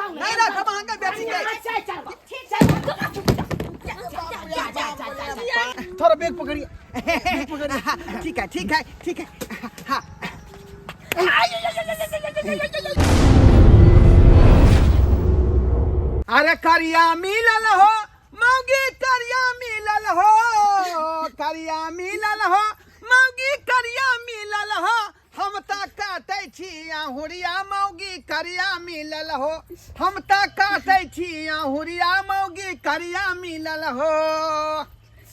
तमसाउ नहीं रखब अहाँ के बेटी के। चाय चढ़बा। ठीक छै, जा जा जा जा जा। थोड़ा बैग पकड़िए, ठीक है, ठीक है, ठीक है। हाँ, अरे करिया मिलल हो मौगी, करिया मिलल हो, करिया मिलल हो मौगी, करिया मिलल हो। हम तऽ काटै छी अहुरिया मौगी, करिया मिलल हो। हम तऽ काटै छी अहुरिया मौगी, करिया मिलल हो।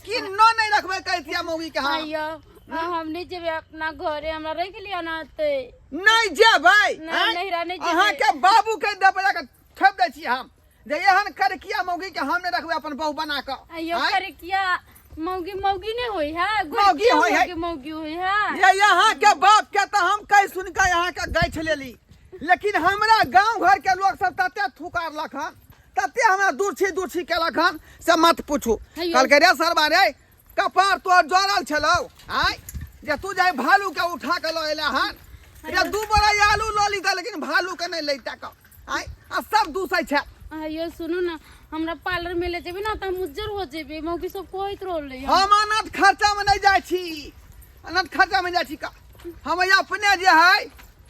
कि नो नहीं रखबै कहतिया मौगी के? हाँ। आइयो, हम नहीं जेबे अपना घरे, हमरा रख लिया ना ते। नहीं जेबै? नहीं, आँय? नहीं, नहीं जेबै। अहाँ के बाबू के दबरा के ठोप दै छी हम जे एहन करकिया मौगी के हम नहीं रखबै अपन बहू बना कऽ। आइयो। आँय? करकिया मौगी मौगी नहीं होई है। मौगी होई है। मौगी मौगी होई है। ये यहाँ के बाप के तो हम कह सुन के यहाँ के गैछ लेली, लेकिन हमरा गांव घर के लोग सब तते थुकारलक हन, तते हमरा दूरछी दूरछी केलक हन से मत पूछू। हैयो। कहलकै रे सरबा रे, कपार तोर जरल छलौ आय जे तू जाय भालू के उठा के लऽ एले हन। रे दू बोरा आलू लऽ लीता लेकिन भालू के नहीं लैता क आय, आ सब दूसै छै। आइयो, सुनू ना, हमरा पार्लर में ले जेबे ना त हम उज्जर हो जेबे, मौगी सब कहैत रहले। हम अनंत खर्चा में नहीं जाइ छी, अनंत खर्चा में जाइ छी का। हम अपने जे है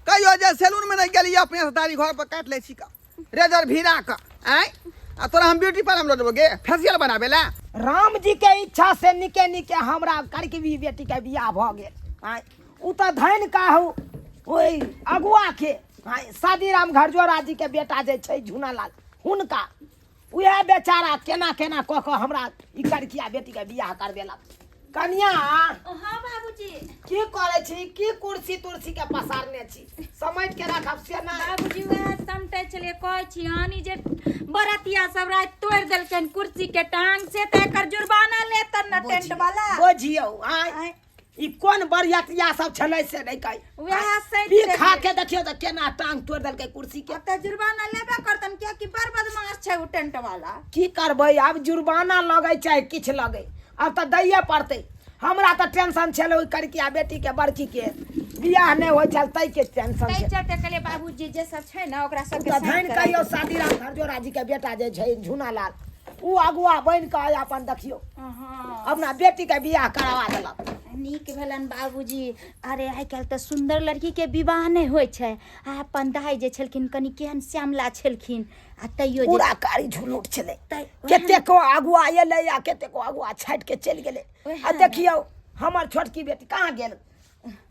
कहियो जे सैलून में नहीं गेली, अपने से दाढ़ी घर पर काटि लै छी का रेजर भिरा क आय। आ तोरा हम ब्यूटी पार्लर में लऽ जेबो गे फेसियल बनाबे ला। राम जी के इच्छा से निके निके हमरा करके बेटी के बियाह भऽ गेल। आँय, उ तऽ धन कहू ओहि अगुआ के, आँय, शादीराम घरजोरा जी के बेटा जे छै झुनालाल, हुनका उएह बेचारा केना केना कऽ कऽ हमरा ई करकिया बेटी के बियाह करबेलक। कनिया। हाँ बाबूजी। की करै छी? की कुर्सी तुर्सी के पसारने छी? समेट के राखब से ना। बाबूजी, वएह समटै छलियै। कहै छी हानि जे बरतिया सब राति तोड़ि देलकनि कुर्सी के टांग से, तऽ एकर जुर्माना लेतन ने टेंट वाला। बुझियौ, आँय, आँय। ई कोन बरियतिया सब छलै से नहि कही। वएह सैत पी खा देलियै। के देखियौ तऽ केना टांग तोड़ि देलकै कुर्सी के। आब तऽ जुर्माना लेबे करतन, कियाकि बड़ बदमाश छै ओ टेंट वाला। की करबै आब, जुर्माना लगै चाहे किछु लगै, आब तऽ दैये पड़तै। हमरा तऽ टेंशन छलै ओहि करिकिया बेटी के, बड़की के बियाह नहि होइ छल ताहिके टेंशन ताहि छै। चलते कहलियै बाबूजी जे सब छै ने ओकरा सबके तऽ सैत धनि करा कहियौ शादीराम घरजोरा जी के बेटा जे छै झुनालाल, उ अगुआ बनि कऽ अपन देखियौ हँ अपना बेटी के बियाह करवा देलक। नीक भेलनि बाबूजी। अरे आइ काल्हि तऽ सुन्दर लड़कीके विवाह नहि होइ छै, आ अपन दाइ जे छलखिन कनि केहन श्यामला छलखिन आ तैयो जे पूरा कारी झुलुट छलै। तै कतेको अगुआ एलै आ कतेको अगुआ छाटि के चलि गेलै। ओएह आ ने। देखियौ हमर छोटकी बेटी कहाँ गेल?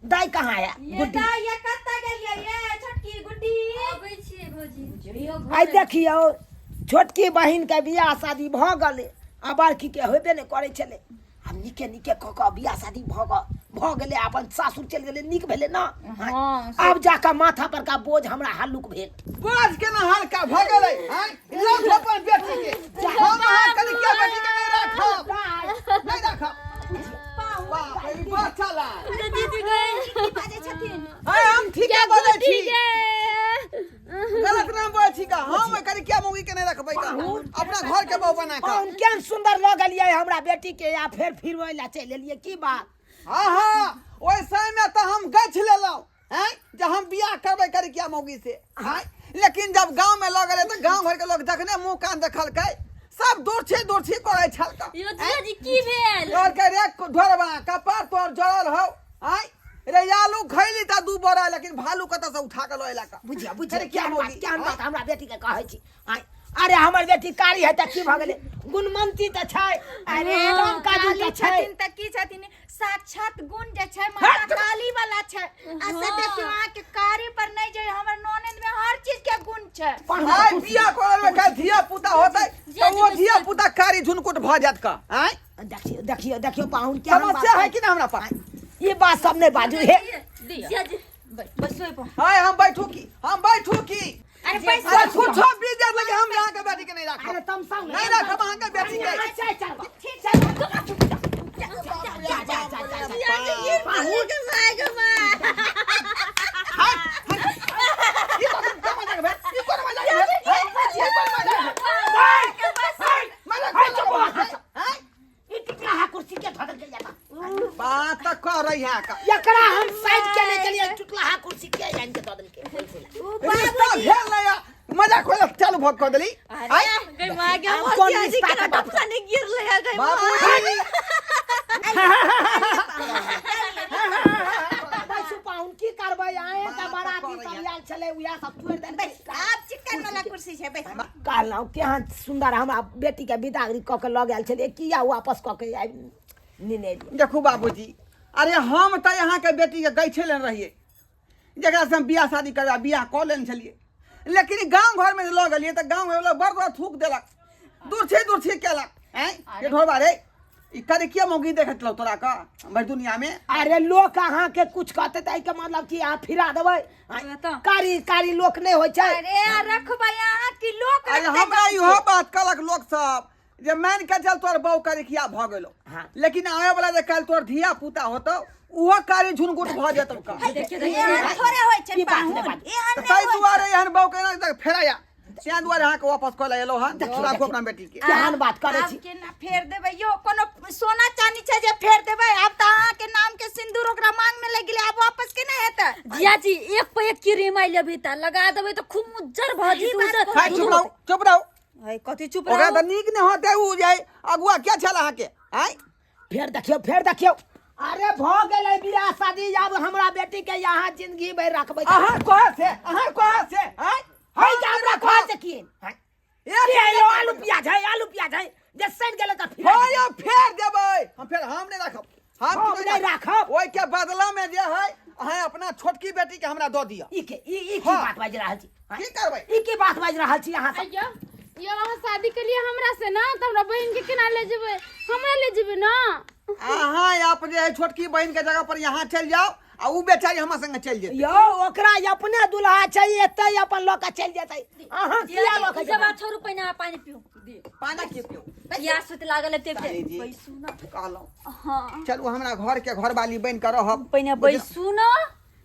दाइ कहाँ है? ये गुड्डी दाइ, ये कतऽ गेलियै ये छोटकी गुड्डी? अबै छियै भौजी। आइ देखियौ छोटकी बहिन के बियाह शादी भऽ गेलै आ बड़की के होबे नहि करै छलै। आब निके निके कऽ कऽ बियाह शादी भऽ गेलै, अपन सासुर चलि गेलै। नीक भेलै ने? हँ। आब जाकऽ माथा पर का बोझ हमरा हल्लुक भेल। बोझ केना हल्का भऽ गेलै? आँय, लऽ अपन बेटी के। हम अहाँ कनिकिया बेटी के नहीं राखब, नहीं राखब। बाप रे, ई बच्चा ला। दीदी गए। की बाजै छथिन? आँय, हम ठीके बोलै छी, ठीक। गलत ना बोलै छी का। हम कनिकिया मौगी के नहीं रखबै का अपना घर के बहू बना कऽ। पाहुन, केहन सुन्दर लऽ गेलियै हमरा बेटी के आ फेर फिरबै लए चलि एलियै, की बात? हाँ हाँ, ओहि समय में तऽ हम गछ लेलहुँ हैं जे हम बियाह करबै करिकिया मौगी से हैं, लेकिन जब गांव में लऽ गेलै तऽ गांव घर के लोग जखने मुंह कान देखलकै सब दूरछी दूरछी करै छलकै। यो जीजाजी, की भेल? कहलकै रे ढोरबा, कपार तोर जरल हौ। आँय रे, आलू खैली तऽ दू बोरा, लेकिन भालू कतऽ से उठा के लऽ एला का? बुझिया बुझिया। अरे क्या केहन बात मौगी? केहन बात हमरा बेटी के कहै छी? आँय, अरे हमर बेटी कारी है तऽ की भऽ गेलै, गुणमंती तऽ छै। अरे काम काजी काली तऽ छै। छथिन तऽ की छथिन, साक्षात गुण जे छै माता काली वाला छै। आ से देखियौ अहाँके कारी पर नहि जे हमर ननैद में हर चीज के गुण छै। आइ बियाह करल में काल्हि धिया पुता होतै तऽ ओ धिया पुता कारी झुनकुट भऽ जायत का? आँय। देखियौ देखियौ देखियौ पाहुन, केहन बात समस्या है कि ना हमरा पास? ई बात सब नहि बाजू हे। जीजाजी बस ओहि पर। आय हम बैठू की, हम बैठू की? अरे पैसा अरे कुछो बीत जात लेकिन हम यहाँ के बेटी के नहीं राखब। अरे तमसाउ नहीं राखब अहाँ के बेटी के। चाय चढ़बा। ठीक छै। जा जा जा जा जा। पाहुन, ई तो कोन मजाक भेल? ई कोन मजाक भेल? हैं? ई कोन मजाक भेल? मजाक हाय, चुप भेल? हो। हैं? ई टिकला कुर्सी के धऽ देलकै जाता। बात तऽ करै है का। एकरा हम साइड केने चलिए, टुटलाहा कुर्सी के आनि के दऽ देलकै। रिश्ता भेल नहीं, मजाक होय चालू भऽ। भग कऽ देली आय गई माँ के आब मोर कोन जियाजी रिश्ता केना के बात? टपसा ने गिरले है गई माँ। बाबूजी बैसू पाहुन की करबै अहें के बराती सब आयल छलै उएह सब तोड़ि देलकै बैस आब चिकन वाला कुर्सी छै बैस कहलहुँ केहन सुन्दर हमरा बेटीके बिदागरी कऽ के लऽ गेल छलियै किया वापस कऽ के आबि नेने एलियै देखू बाबूजी अरे हम तऽ अहाँके बेटीके गैछे लेने रहियै जकरासँ हम बियाह शादी करबा बियाह कऽ लेने छलियै लेकिन गाँव घरमे जे लऽ गेलियै तऽ गाँव घरवला बड़ बड़ा थूक देलक दूर छै दूर छै केलक आँय ये ढोरबा रे ई करे किया मौगी देखैत छलौ तोरा कऽ भरि दुनियामे अरे लोक अहाँके कुछ कहतै तऽ एहिके मतलब कि अहाँ फिरा देबै तऽ। कारी कारी लोक नहि होइ छै अरे रखबै अहाँ कि लोक अरे रखतै हमरा गाँव इहो के? बात कहलक लोक सब जे मान के चल तोहर बहू करिखिया भऽ गेलो हाँ। लेकिन आवे वाला जे काल्हि तोहर धिया पुता होतो उहो कारी झुनगुट भऽ जेतौ का एहन थोड़े होइ छै ई बात नहि पाहुन बात। एहन तऽ नहि ताहि होइ दुआरे एहन बहू केना तक फेराया तें दुआरे अहाँके वापस कऽ लए एलहुँ हन राखू अपना बेटी के केहन बात करै आब छी केना फेर देबै यौ कोनो सोना चानी छै जे फेर देबै आब तऽ अहाँके नाम के सिंदूर ओकरा मांग में लागि गेलै आब वापस केना हेतै जियाजी एक पे एक क्रीम आई लेबही त लगा देबै त खूब उज्जर भऽ जेतै उज्जर हाय चुप रहू चुप रहू हाय कथी चुप ओकरा रहू तऽ नीक नहि होतै उ जे अगुआ क्या छल अहाँके आँय फेर देखियौ फेर देखियौ अरे भऽ गेलै बियाह शादी आब हमरा बेटी के यहाँ जिंदगी भरि रखबै अहाँ कह से अहाँ कह से आँय है जे हमरा कहै से की है एक की है यौ आलू प्याज है आलू प्याज है जे सड़ि गेलै तऽ फिर हाँ यौ फेर देबै हम फेर हम नहि राखब हम हम किछु नहि राखब। ओहिके बदला में जे है अहाँ अपना छोटकी बेटी के हमरा दऽ दिअ ई के ई ई की हाँ। बात बाजि रहल छी हैं? की करबै ई की बात बाजि रहल छी अहाँ सब अय्यो यो अहाँ शादी के लिए हमरा से ना तऽ हमरा बहिन के केना ले जेबै हमरा ले जेबै ना अहाँ आप जे है छोटकी बहन के जगह पर यहाँ चलि जाओ आ उ बेचारी हमरा संगे चलि जेतै यौ ओकरा अपने दुल्हा छै एतै अपन लऽ कऽ चलि जेतै अहाँ किया लऽ कऽ सब जेबै छोड़ू पहिने अहाँ पानि पिउ पानी के पिउ प्यास होइत लागल है ते साली जी। बैसू ना कहलहुँ हाँ चलू हमरा घर के घरवाली बनि कऽ रहब पहिने बैसू ना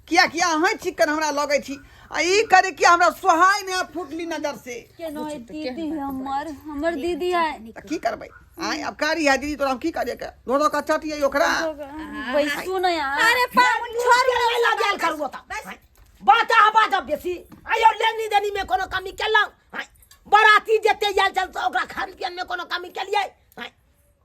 किया किया अहाँ चिकन हमरा लगै छी आ ई करे कि हमरा सोहाय नहि फुटली नजर से केनो है दीदी हमर हमर दीदी है तऽ की करबै आय अब कारी है दीदी तोरा हम की करे के धो धो के चटियै ओकरा बैसू ना यार अरे पाहुन छोड़ू नहि लऽ गेल करू ओतऽ बात अहाँ बाजब बेसी आइयो लेनी देनी में कोनो कमी केलहुँ आँय, बराती जते आयल छल से ओकरा खान पियन में कोनो कमी केलियै आँय,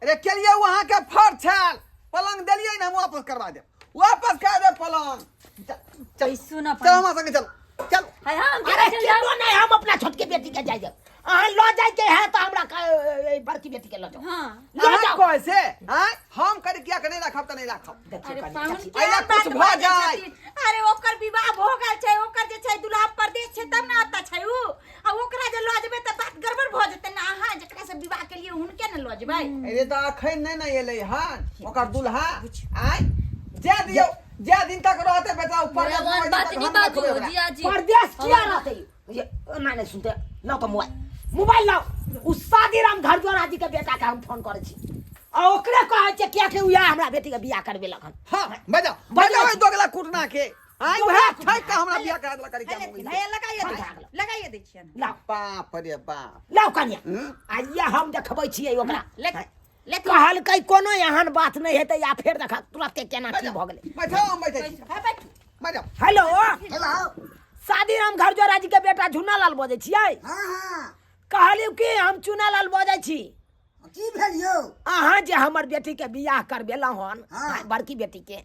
अरे केलिए वहाँ के फर छल पलंग देलिए ना हम वापस करवा देब वापस कर देब पलंग चल चल बैसू ना चल हमरा संगे चल चल हाय हम अरे केना चल जाब केनो नहि हम अपना छोटकी बेटी के जाय देब अहाँ लऽ जायके है तऽ हमरा बड़की बेटी के लऽ जाउ हाँ लऽ अहाँ जाउ कहै से आँय हम करे किया के नहीं राखब तऽ नहीं राखब देखियौ अरे कनी पाहुन चाची। अइला केहन कुछ बात भऽ बाजै जाय छथिन? अरे ओकर विवाह भऽ गेल छै ओकर जे छै दुल्हा परदेश छै तब ने अतऽ छै उ आ ओकरा जे लऽ जेबै तऽ बात गड़बड़ भऽ जेतै ने अहाँ जकरा से विवाह केलियै हुनके ने लऽ जेबै अरे तऽ अखन नहि ने एलै हन ओकर दुल्हा आँय जे दियौ जे दिन तक रहतै बेटा ऊपर भगवान बात नहीं बाजू जिया जी परदेश किया रहते ये ना नहीं सुनते लाओ तो मोबाइल मोबाइल लाओ उ शादीराम घर द्वारा जी के बेटा के हम फोन करे छी आ ओकरे कहै छै किया कि उएह हमरा बेटी के बियाह करबेलक हन हाँ बजाओ बजाओ ओहि दोगला कुटना के आँय उएह ठकि कऽ हमरा बियाह करा देलक करिका हे मौगी। भैया लगाइए दै लगाइए दै छियनि लाओ बाप रे बाप लाओ कनिया आ ये हम देखबै छियै ओकरा ले ले कहलकै कोनो एहन बात नहि हेतै आ फेर देखा तुरते केना की भऽ गेलै बैठो हम बैठै छी हे बैठू बैठो हेलो हेलो शादीराम घर जोरा जी के बेटा झुन्ना लाल बजै छियै हाँ हाँ कहलियौ कि हम चुना लाल बजै छी की भेल यौ अहाँ जे हमर बेटी के बियाह करबेलहुँ हन हाँ। हाँ, बड़की बेटी के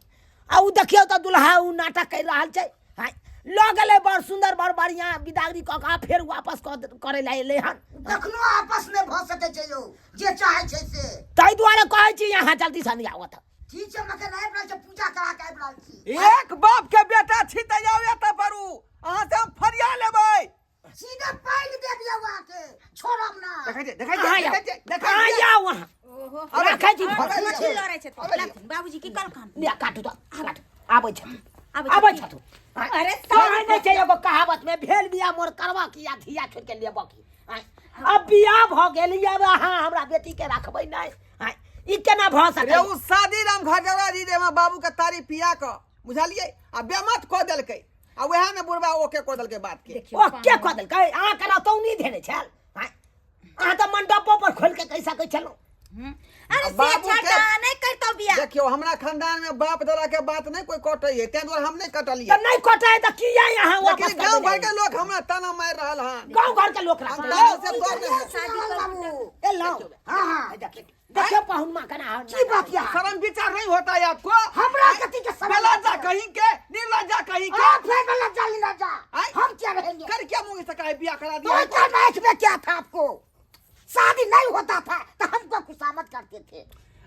आ उ देखियौ तऽ दुल्हा उ नाटक करि रहल छै हाँ, लऽ गेलै बड़ सुन्दर बड़ बढ़िआँ बिदागरी कऽ कऽ फेर वापस कऽ करै लए एलै हन कखनो आपस नहि भऽ सकै छै यौ जे चाहै छै से ताहि दुआरे कहै छी अहाँ जल्दी सँ नहि आबत ठीक छै हम एखन आबि रहल छी पूजा करा के आबि रहल छी एक बाप के बेटा छी तऽ जाउ एतऽ पर उ अहाँ से हम फरिया लेबै सीधे पानि देब यौ अहाँके छोड़ब ना देखै छै देखै अहाँ छै आउ देखै छै देखै अहाँ छै आउ अहाँ ओहो राखै छी अबे लिअ, मछली लड़ै छथिन अबे लिअ। लड़थिन। बाबूजी की कहलखन लिअ काटू तऽ काटू आबै छथि आबै आबै छथिन। छथि अरे कहै नहि छै एगो कहावत में भेल बियाह मोर करबा की या धिया छोड़ि के लेबऽ की आँय, अब बियाह भऽ गेल अब अहाँ हमरा बेटी के राखबै नहि आँय, ई केना भऽ रे सकै उ शादी राम घर जरा जी रे हमर बाबू के तारी पिया कऽ बुझलियै आ बेमत कऽ देलकै आ वएह में बुढ़बा ओके कऽ देलकै बात के ओ के कऽ देलकै अहाँ के रतौनी धेने छल आँय, अहाँ तऽ मंडपो पर खोलि के कहि सकै छलहुँ अरे से बाबू के- छटा नहि करतौ बियाह देखियौ हमरा खानदान में बाप दादा के बात नहीं कोई कटै है ताहि दुआरे हम नहीं कटलियै तऽ नहि कटै तऽ किया अहाँ लेकिन वापस गाँव करबै घर के लोग हमरा ताना मारि रहल हन गांव घर के लोक हम रखते तारों से तोड़ रहे हैं। चुनालाल बाबू ए लाओ हाँ हाँ देखियो पाहुन मां कना की बात या शर्म विचार नहीं होता है आपको हमरा कथी के समझ बेलज्जा कहीं के निर्लज्जा कहीं के आप फिर लज्जा लज्जा आय? हम क्या रहेंगे कर क्या मुंह से काहे बियाह करा तो दिया क्या मैच में क्या था आपको शादी नहीं होता था तो हमको खुशामद करते थे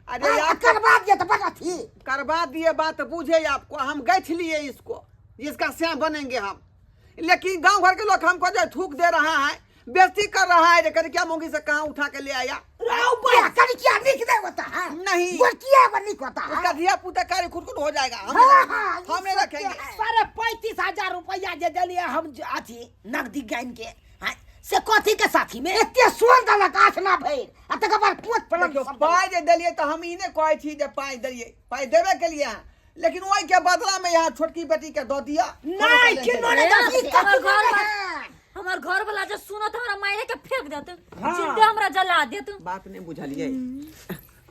अरे हाँ, यार करवा दिए तो बड़ा थी करवा दिए बात बूझे आपको हम गैथ लिए इसको इसका स्या बनेंगे हम लेकिन गांव घर के लोग हमको जो थूक दे रहा है बेइज्जती कर रहा है कर क्या मोगी से कहाँ उठा के ले आया क्या कर क्या निक नहीं होता है नहीं। गोरकिया वो निक होता है उसका धिया पुता कार्य खुद हो जाएगा हम हाँ, हाँ, ये हम नहीं सब रखेंगे क्या है? 35,500 रुपया जे देलिए हम अथी नगदी ज्ञान के हाँ, से कथी के साथी में एते सोन देलक आठ ना भरि आ तकर बाद पोत पलंग देखियौ, सब पाइ जे देलियै तऽ हम ई नहि कहै छी जे पाइ देलियै पाइ देबे केलियै अहाँ लेकिन ओहि के बदला में यहाँ छोटकी बेटी के दऽ दिअ नहीं किन्नो नहीं दऽ ए, सकै। हमर घर है। हमर घर वाला जे सुनत हमरा मारे के फेंक देत जिंदे हमरा जला देत बात नहि बुझलियै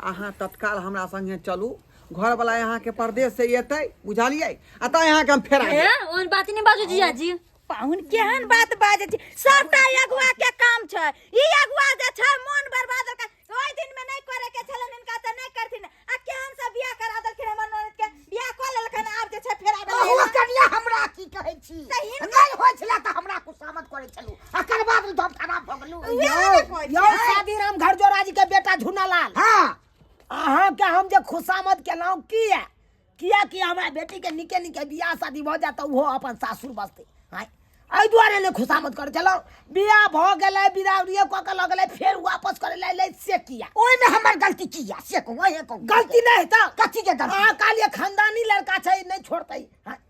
अहाँ तत्काल हमरा संगे चलू घर वाला यहाँ के परदेश से एतै बुझलियै आ तऽ अहाँके हम फेर ए ओहन बात नहीं बाजू जीजा जी पाहुन केहन बात बाजै छी सबटा अगुआ के काम छै ई अगुआ जे छै मोन बर्बाद का ओहि दिन में नहि करे के छलन हिनका तऽ नहि करथिन आ केहन से बियाह करा देलखिन हमर ननद के बियाह कऽ लेलखिन आब जे छै फेर आबै अहूँ कनिया हमरा की कहै छी तऽ हिनका- नहि होइ छलै तऽ हमरा खुशामद करै छलहुँ एकर बाद हम खराब भऽ गेलहुँ यौ यौ शादीराम घर जोराजी के बेटा झुनालाल हँ अहाँके हम जे खुशामद केलहुँ किया किया कि हमरा बेटी के निके निके बियाह शादी भऽ जायत तऽ ओहो अपन सासुर बसतै आँय एहि दुआरे नहि खुशामद करै छलहुँ बियाह भऽ गेलै बिदागरिए कऽ के लऽ गेलै फेर वापस करै लए अयलै से किया ओहिमे हमर गलती की या से कहू अहें कहू गलती नहि हेतै कथी के गलती अहाँ कहलियै खानदानी लड़का छै नहि छोड़तै आँय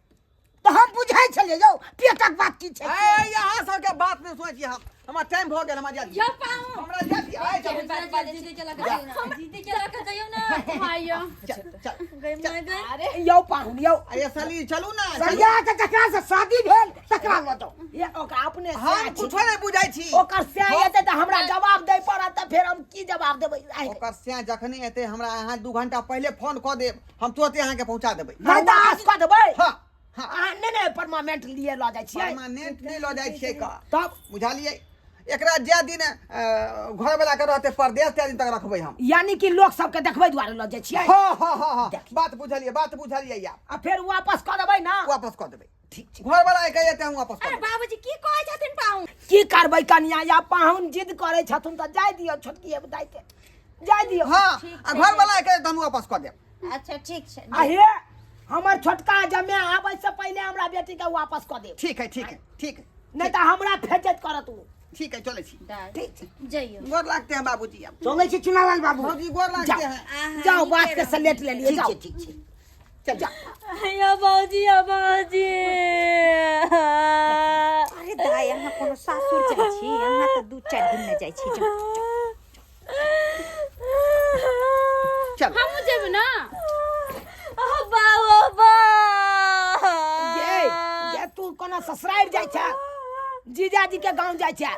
तऽ हम बुझै छलियै यौ पेटक बात की छै ए यहाँ सबके बात नहि सुनै छी हम हमरा टाइम भऽ गेल हमरा जाय दिअ यौ पाहुन हमरा जाय दिअ आइ चलू जीजा जीजी के लगा जइयो ना जीजी के लगा जइयो ना आइयो चल चल गई माय गई अरे यौ पाहुन यौ अरे सली चलू ना चलू। सरिया के जकरा से शादी भेल तकरा लऽ जाउ ये ओकरा अपने हम से अछि। कुछो नहि बुझै छी ओकर से एतै तऽ हमरा जवाब दै पड़त तऽ फेर हम की जवाब देबै आइ ओकर से जखने एतै हमरा अहाँ 2 घंटा पहिले फोन कऽ देब हम तुरते अहाँके पहुँचा देबै नहि तऽ आस कऽ देबै हाँ हाँ अहाँ नहि नहि परमानेंट लिए लऽ जाइ छियै परमानेंट नहि लऽ जाइ छियै का तब बुझलियै एकरा जे दिन घर वाला के रहते परदेश ते दिन तक रखबै हम यानी कि लोक सबके देखबै दुआरे लऽ जाइ छियै हाँ हाँ हाँ हाँ बात बुझलियै बात बुझलियै या आ फेर वापस कऽ देबै ना वापस कऽ देबै ठीक छै घर वाला के एते हम वापस कऽ अरे देबै बाबूजी की कहै छथिन पाहुन की करबै कनिया या पाहुन जिद करै छथुन तऽ जाय दियौ छोटकी दाइ के जाय दियौ हाँ आ घर वाला के हम वापस कऽ देब अच्छा ठीक छै आ हे हमर छोटका जमे आबै से पहिले हमरा बेटी के वापस कऽ देब ठीक है ठीक है ठीक है नहीं तऽ हमरा फेजत करत उ ठीक है चले छी ठीक छै जइयो गोर लागते हैं बाबूजी अब चलै छी चुनालाल बाबू भौजी गोर लागते जाओ हैं जाओ बात के सलेट ले लिए ठीक जाओ छै ठीक छै चल जाओ या बाबूजी या बाबूजी अरे दाइ अहाँ कोनो सासुर जाइ छी अहाँ तऽ 2-4 दिन मे जाइ छी जाउ चल हमहूँ जेबै ना ओ बा ओ बा ये ये तू कोना ससुरारि जाइ छै जीजाजी के गाँव जाइ छै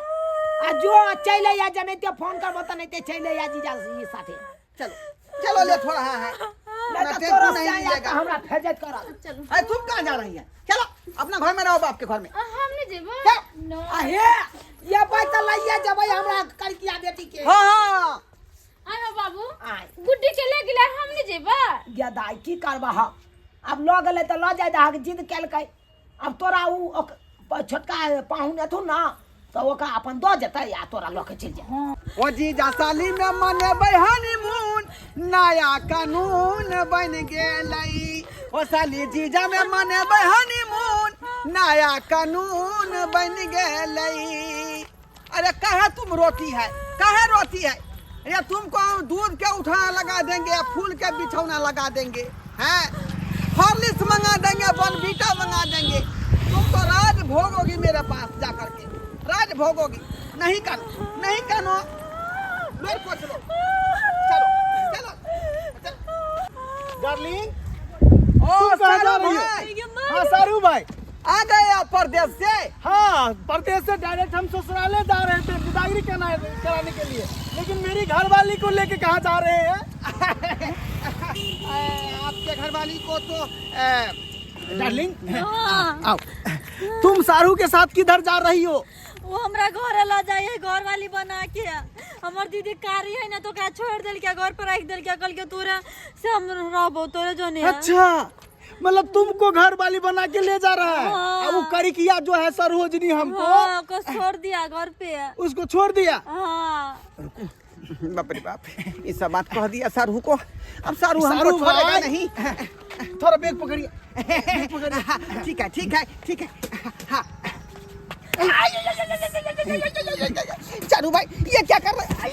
आ जो चलि या जनैते फोन करबो तऽ नहिते चलि या जीजा जी साथे चलो चलो लेट हो रहा है नहीं ना तो टेम्पू तोरा नहीं से आया मिलेगा तऽ हमरा फेजत करत अरे तुम कहाँ जा रही है चलो अपना घर में रहो बाप के घर में हम नहीं जेबै चलो आ हे ये बात तऽ लइए जेबै हमरा कलकिया बेटी के हाँ हाँ आयो बाबू आय गुड्डी के ले गेलै हम नहीं जेबै गे दाइ की करबह आब लऽ गेलै तऽ लऽ जाय दहक जिद केलकै आब तोरा उ छोटका पाहुन एथुन ने तऽ ओकरा अपन दऽ जेतै आ तोरा लऽ के चलि जाय ओ जीजा साली में मनेबै हनीमून नया कानून बन गेलै ओ साली जीजा में मनेबै हनीमून नया कानून बन गेलै अरे काहे तुम रोती है काहे रोती है अरे तुमको हम दूध के उठा लगा देंगे फूल के बिछौना लगा देंगे हैं हॉर्लिक्स मंगा देंगे बनबीटा मंगा देंगे तुम तो राज भोगोगी मेरे पास जा करके राज भोगोगी नहीं कानो नहीं कानो मेरे को चलो चलो चलो चलो डार्लिंग ओ तुम कहाँ जा सारू रही हो? भाई हाँ सारू भाई आ गए आप परदेश से हाँ परदेश से डायरेक्ट हम ससुराले जा रहे थे बिदागरी कराने के लिए लेकिन मेरी घरवाली को लेके कहाँ जा रहे हैं आपके घरवाली को तो डार्लिंग आओ तुम सारू के साथ किधर जा रही हो वो हमरा घरे ल जाइए घर वाली बना के। हमर दीदी कारी है ना तो ओकरा छोड़ देलकै, घर पर राखि देलकै, कहलकै तोरे से हम रहबो तोरे जोने। अच्छा मतलब तुमको घर वाली बना के ले जा रहा है। हाँ। और वो करिकिया जो है सरोजनी हमको हाँ, को छोड़ दिया घर पे। उसको छोड़ दिया। हाँ। बाप रे बाप, ये सब बात कह दिया सारू को। अब सारू हमको सारू छोड़ेगा भाई। नहीं। थोड़ा बैग पकड़िए। ठीक है ठीक है ठीक है। हाँ चारू भाई ये क्या कर रहे हैं?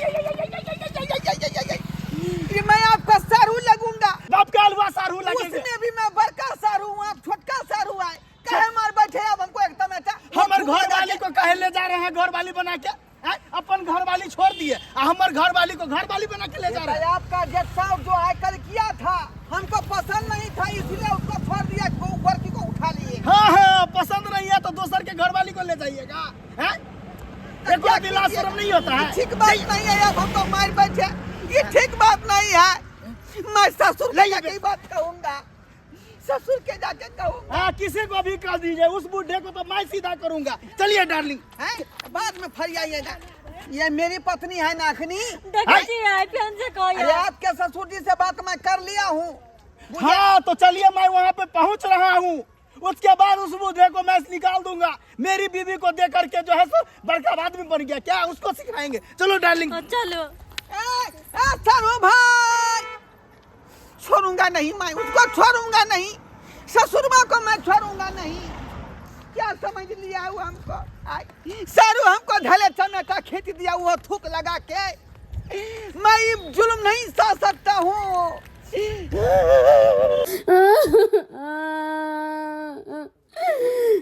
ये मैं आपका सारू लगूंगा। बाप का हलवा सारू लगेगा। उसमें भी मैं बड़का सारू हूँ, आप छोटका सारू आए कहे मार बैठे। अब हमको एकदम ऐसा हमार घर वाली को कहे ले जा रहे हैं घर वाली बना के? हैं? अपन घर वाली छोड़ दिए आ हमार घर वाली को घर वाली बना के ले जा रहे हैं। आपका जेठ साहब जो आयकर किया था हमको पसंद नहीं था, इसलिए उसको छोड़ दिया, लड़की को उठा लिए। हाँ हाँ पसंद नहीं है तो दोसर के घर वाली को ले जाइएगा। हैं? देखो क्या दिला कीजिएगा? शर्म नहीं होता है। ठीक बात नहीं है, अब हमको मार बैठे, ये ठीक बात नहीं है। मैं ससुर के जाके ही बात कहूंगा, ससुर के जाके कहूंगा। हाँ किसी को भी कह दीजिए, उस बूढ़े को तो मैं सीधा करूंगा। चलिए डार्लिंग। हैं? बाद में फरियाइएगा। ये मेरी पत्नी है नाखनी। देखै छी आइ फेन से कहैया। अरे आपके ससुर जी से बात मैं कर लिया हूँ। हाँ तो चलिए मैं वहाँ पे पहुँच रहा हूँ, उसके बाद उस बूढ़े को मैं निकाल दूंगा। मेरी बीवी को दे करके जो है सो बड़का आदमी बन गया क्या, उसको सिखाएंगे। चलो डार्लिंग। हाँ, चलो। ए, ए, सरू भाई छोड़ूंगा नहीं मैं उसको, छोड़ूंगा नहीं ससुरमा को मैं छोड़ूंगा नहीं। क्या समझ लिया वो हमको? आय, सारू हमको ढले चमेटा खींच दिया वो थूक लगा के। मैं ये जुल्म नहीं सह सकता हूँ।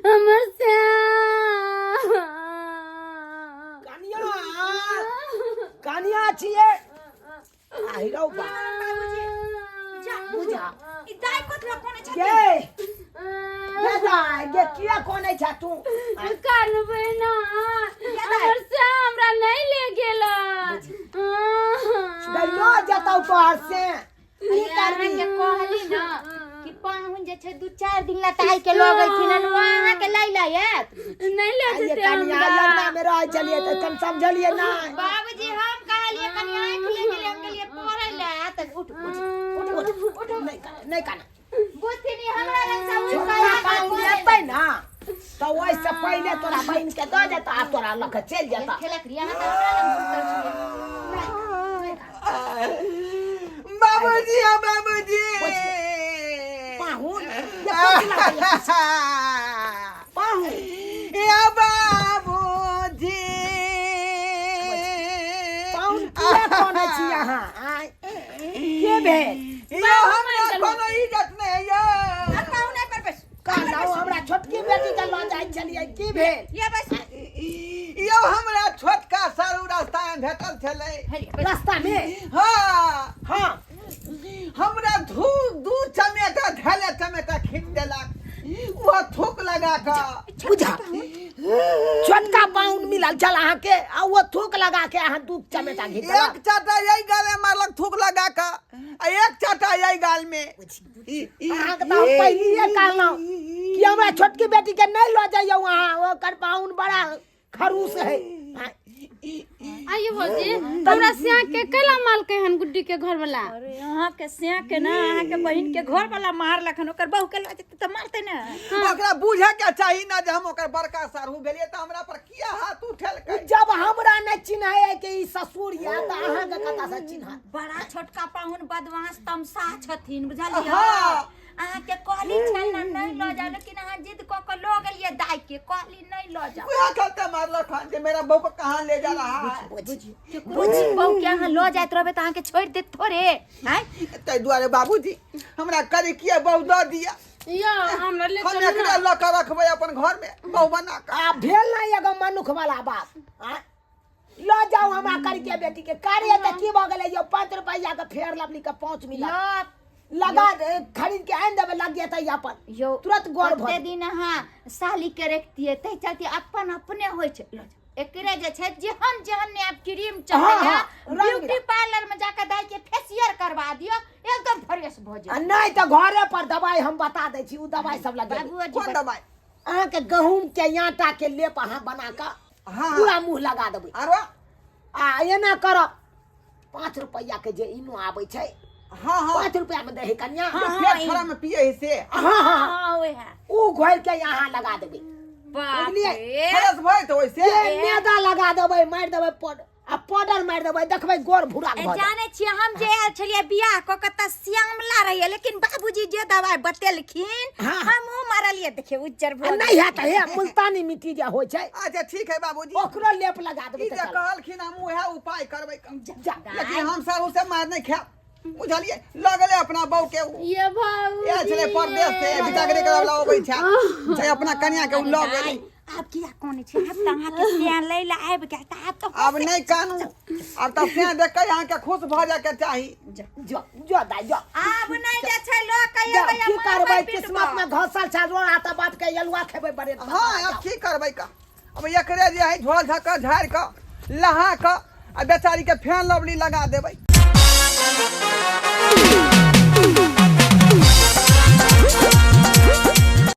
हमर श्याम। कनिया कनिया छियै आहि रौ बा। बुझा ई दाइ कथी कोने छथिन? गे गे दाइ गे किया कोने छा तू? कानबै ना, हमर श्याम हमरा नहीं ले गेला। लो जतौ तोहर से की करबी? अहाँके कहली ना कि पाहुन जे छै 2-4 दिन ला ताइ के लऽ गेलखिन हन, अहाँके लै लै आयत नहीं ले आइए जेतै कनिया हमरा। अंगना में रहै छलियै तऽ कम समझलियै नहि। बाबूजी हम कहलियै कनि आँखि ले गेलियै, हम कहलियै पढ़ै लए आयत। उठ उठ उठ उठ उठ, नहि काना नहि काना। बुझथिन ई हमरा लग से उठि छोटका कऽ पाहुन एतै ना तऽ ओहिसँ पहिले तोरा बहिन के दऽ जेतौ आ तोरा लऽ कऽ चलि जेतौ। खेलक रही अहाँ तऽ हमरा लग सुतल छियै। बाबूजी हाँ बाबूजी पाहुन ये कथी लागैया? पाहुन या बाबूजी पाहुन किया कोने छी अहाँ? आँय के भेल? यो हमरा कोनो इज्जत नहीं यो। पाहुन आइ पर बैस। कहलहुँ हमरा छोटकी बेटी के लऽ जाइ छलियै, की भेल? ये बैस। यो हमरा छोटका सारू रास्ता में भेटल छलै। रास्ता में? हाँ हाँ। हमरा धू दू चमेटा धैले चमेटा खींच देलक वो थूक लगा कऽ। बुझा छोटका पाहुन मिलल छल अहाँके आ ओ थूक लगा के अहाँ दू चमेटा घीच एक देलक। चाटा यही गाल में मारलक थूक लगा कऽ आ एक चाटा यही गाल में। अहाँके तऽ हम पहिलिए कहलहुँ कि हमरा छोटकी बेटी के नहि लऽ जइयौ अहाँ, ओकर पाहुन बड़ा खड़ूस है। आइए भौजी, हमरा श्याम के कैला मालकै हन गुड्डी के घर वाला? अरे अहाँके श्याम के ना अहाँके बहिन के घर वाला मारलक हन, ओकर बहू के लऽ जेतै तऽ मारतै ने। ओकरा बुझे के चाही ना जे हम ओकर बड़का सारू भेलियै तऽ हमरा पर किया हाथ उठेलकै। जब हमरा नहि चिन्है के ई ससुर या तऽ अहाँके कतऽ से चिन्हत? बड़ा छोटका पाहुन बदमाश तमसाह छथिन बुझलियै। हाँ। अहाँके कहली छल ने नहीं लऽ जाउ, लेकिन अहाँ जिद कऽ कऽ लऽ गेलियै दाइ के, कहली नहीं लऽ जाउ। वएह चलते मारलक हन जे मेरा बहू को कहाँ ले जा रहा है। बुझी बहू के अहाँ लऽ जाइत रहबै तऽ अहाँके छोड़ि देत थोड़े। आँय ताहि दुआरे बाबूजी हमरा करे किया बहू दऽ दिया, यो हमरा ले हम चलू एकरा ना। लऽ कऽ रखबै अपन घर में बहू बना कऽ। आ भेल नहि एगो मनुख वाला बात? आँय लऽ जाउ हमरा करिके बेटी के कार्य तऽ की भऽ गेलै यौ? 5 रुपैआ के फेर लवली के 5 मिलत लगा खरीद के आनि देबै, लग जेतै अपन यौ तुरंत गोर भऽ ओते दिन अहाँ साली के रखतियै ताहि चलते अपन अपने होइ छै। लऽ जाउ। एकरे जे छै जेहन जेहन ने आब क्रीम चलै हाँ, है, हाँ, रंग ब्यूटी पार्लर में जाके दाइ के फेशियल करवा दियौ, एकदम फ्रेश भऽ आ जेतै। नहि तऽ घरे पर दवाइ हम बता दै छी, ओ दवाइ सब लगेबै। बाबूजी कोन दवाइ? अहाँके गहूँम के आटा के लेप अहाँ बना कऽ हाँ। पूरा मुंह लगा देबै। आरो आ एना करब, 5 रुपैआ के जे इनो आबै छै। हाँ हाँ। 5 रुपैआ में दै है कन्या। जे पेट खड़ा में पिए है से। हाँ हाँ। हाँ, ओहे। उ घोरि के यहाँ लगा देबै। बाप बुझलियै? रे। फ्रेश भए तऽ ओइसे ये मैदा लगा देबै, मारि देबै पाउडर आ पाउडर मारि देबै, देखबै गोर भूरा ए, भऽ जायत। जानै छियै हम जे आयल छलियै बियाह कऽ के तऽ श्यामला रहियै, लेकिन बाबूजी जे दवाइ बतेलखिन हाँ। हमहूँ मारलियै, देखियौ उज्जर आ भऽ नहि हैत हे मुल्तानी मिट्टी जे होइ छै। अच्छा ठीक है बाबूजी। ओकरो लेप लगा देबै ई तऽ जे चलत। कहलखिन हम उएह उपाय करबै। जा। लेकिन हम सर से मार नहि खायब, बुझलियै? लगले अपना बहू के उ ये भाऊ आयल छलै परदेश से, बिचागरी करऽ वाला अबै छै से अपना कनिया के उ लऽ गेलै। आब किया कोने छै? आब तऽ अहाँके सियान लै लए आबि गेल तऽ आब तऽ आब नहि कानू, आब तऽ से देख कऽ अहाँके खुश भऽ जायके चाही। जो जो दाइ जो। आब नहि जे छै लऽ के जा, एबै। की करबै, किस्मत में में घसल छै रोड़ा तऽ बाप के अलुआ खेबै बड़े। हाँ, आब की करबै का? अब एकरे जे है झोल झक्कर झाड़ि कऽ लहा कऽ आ बेचारी के फैन लवली लगा देबै।